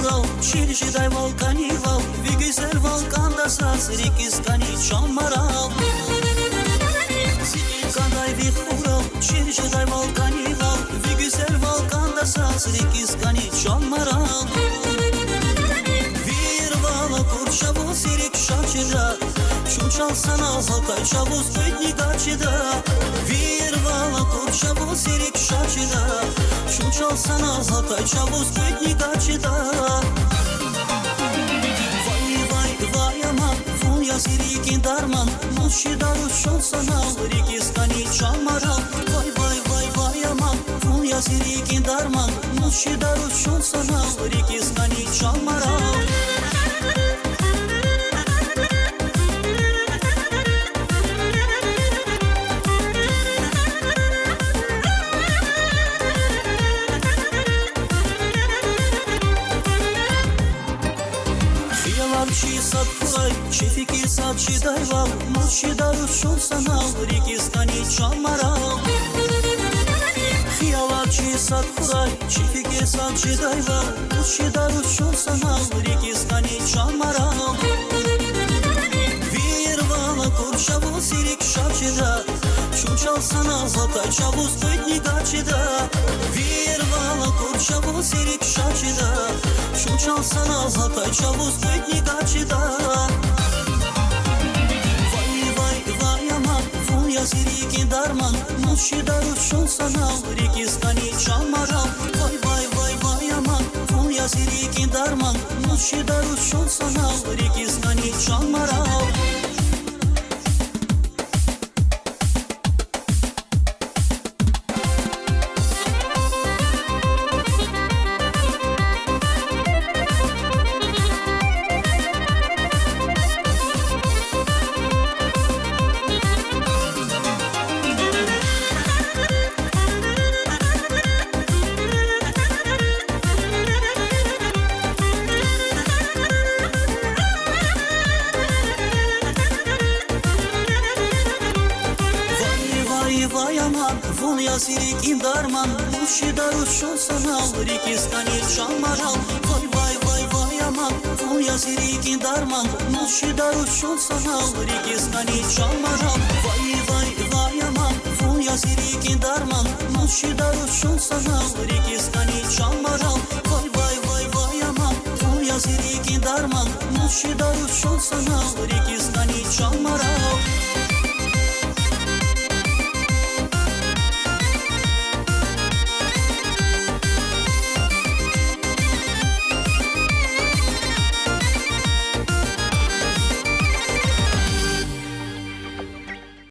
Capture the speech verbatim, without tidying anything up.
Чир жедайвал кӀанивал, ви гуьзелвал кӀанда заз, рикӀиз кӀани чан марал. Зи кӀандай ви хурал, чир жедайвал кӀанивал, ви гуьзелвал кӀанда заз, рикӀиз кӀани чан марал. Вирвал акур чавуз ирик ша чида, чун чал санал гьалтай чавуз кьведни гачида. Вирвал акур чавуз ирик ша чида, чун чал санал гьалтай чавуз кьведни гачида. Вай, вай, вай, аман, вун я зи рикӀин дарман, мус жеда руш чун санал, рикӀиз кӀани чан марал. Вай, вай, вай, вай, аман, вун я зи рикӀин дарман, мус жеда руш чун санал, рикӀиз кӀани чан марал. Хиялар чи сад хьурай, чи фикир сад жедайвал, мус жеда руш чун санал, рикӀиз кӀани чан марал. Хиялар чи сад хьурай, чи фикир сад жедайвал, мус жеда руш чун санал, рикӀиз кӀани чан марал. Вирвал акур чавуз ирик ша чида, чун чал санал гьалтай чавуз кьведни гачида. Вирвал акур чавуз ирик ша чида, чун чал санал гьалтай чавуз кьведни гачида. Вай, вай, вай, аман, вун я зи рикӀин дарман, мус жеда руш чун санал, рикӀиз кӀани чан марал. Вай, вай, вай, вай, аман, вун я зи рикӀин дарман, мус жеда руш чун санал, рикӀиз кӀани чан марал. Вай, вай, вай, аман, вун я зи рикӀин дарман, мус жеда руш чун санал, рикӀиз кӀани чан марал. Вай, вай, вай, вай, аман, вун я зи рикӀин дарман, мус жеда руш чун санал, рикӀиз кӀани чан марал. Вай, вай, вай, аман, вун я зи рикӀин дарман, мус жеда руш чун санал, рикӀиз кӀани чан марал. Вай, вай, вай, вай, аман, вун я зи рикӀин дарман, мус жеда руш чун санал, рикӀиз кӀани чан марал.